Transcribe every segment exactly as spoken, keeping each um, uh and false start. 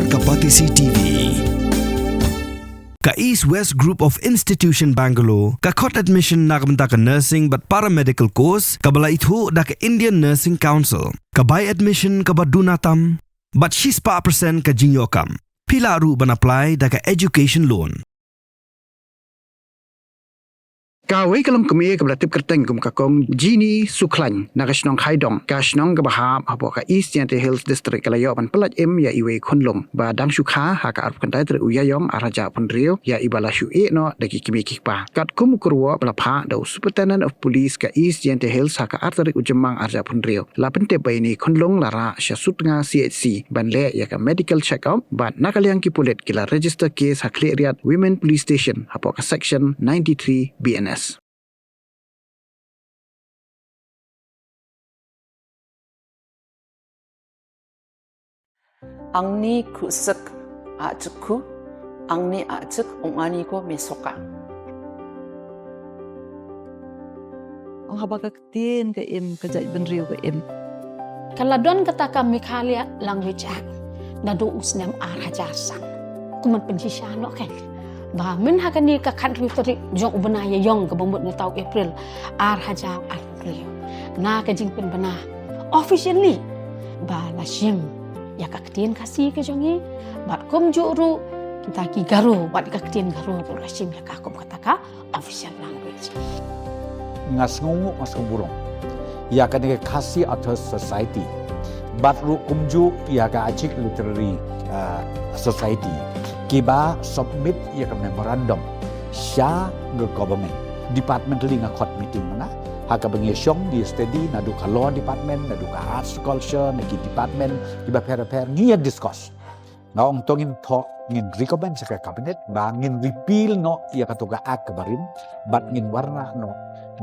Ka Batesi T V. Ka East West Group of Institution Bangalore ka khot admission na ka bynta ka nursing bad paramedical course kaba la ithuh da ka Indian Nursing Council. Ka bai admission kaba duna tam bad shispah percent ka jingïoh kam. Phi lah ruh ban apply da ka education loan. Kawei ka longkmie kaba la tip kyrteng kum ka Kong Jeannie Sukhlain na ka shnong Khaidong, ka shnong kaba hap hapoh ka East Jaintia Hills District, ka la ïoh ban pyllait im ïa iwei i khunlung ba dang shu kha ha ka arphew khyndai tarik u Ïaïong ar hajar arphew hynriew, ïa iba la shu ïeh noh da ki kmie ki kpa. Katkum u kyrwoh ba la phah da u Superintendent of Police ka East Jaintia Hills ha ka ar tarik u Jymmang ar hajar arphew hynriew, la pyntip ba ine i khunlung la rah sha Sutnga C H C ban leh ïa ka medical check-up, bad na ka liang ki pulit ki la register case ha Khliehriat Women Police Station hapoh ka Section ninety-three B N S. Angni khuh sek a chuk khu, angni a chuk ong ani ko me soka. Ong haba ka ktien ka im, ka jaitbynriew ka im. Ka la don kata ka Meghalaya Language Act naduh u snem ar hajar san. Kumban pynshisha noh ka. Ba myn ha kane ka khathynriew tarik jong u bnai Ïaïong kaba mut mynta u April ar hajar arphew hynriew, na ka jingpynbna officially ba la shim ïa ka ktien Khasi ka jong ngi, bad kumjuh ruh kita ki Garo, bad ka ktien Garo ruh la shim ïa ka kum kata ka official language. Nga sngewnguh, nga sngewburom ïa kane ka Khasi Authors Society bad ruh kumjuh ïa ka Achik Literary, uh, Society, kiba submit ïa ka memorandum sha ka government. Departmentally nga khot meeting mynta, ha kaba ngi shong, ngi study, naduh ka law department, naduh ka arts culture, na ki department kiba pher pher, ngi ïa discuss. Nga ong to ngin thoh, ngin recommend sha ka cabinet ba ngin repeal noh ïa kato ka act kaba rim, bad ngin wanrah noh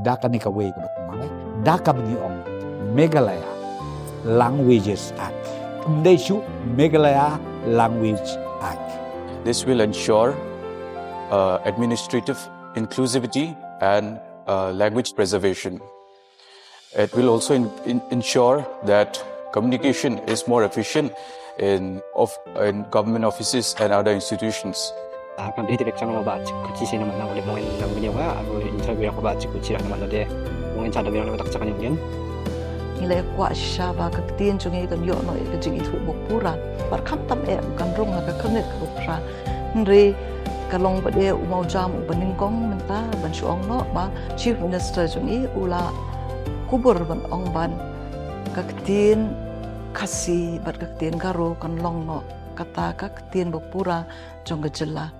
da kane kawei kaba thymmai, da kaba ngi ong Meghalaya Languages Act. Ym dei shuh, Meghalaya Language Act. This will ensure, uh, administrative inclusivity and, uh, language preservation. It will also in-, in-, ensure that communication is more efficient in of-, in government offices and other institutions. Ah, kan dei direct chang ba chik kuchi sini mana boleh mungkin nang bini wa, aku interview aku ba chik kuchi nak mana deh. Mungkin chada bilang tak chang mungkin. Ngi la kwah shisha ba ka ktien jong ngi kan ïoh noh ïa ka jingithuh ba pura. Bad khamtam eh kan rung ha ka khyrnit kaba pura. Hynrei ka long ba dei u mawjam uba nyngkong mynta ban shu ong noh ba Chief Minister jong ngi u la kubur ban ong ba ka ktien Khasi bad ka ktien Garo kan long noh kata ka ktien ba pura jong ka jylla.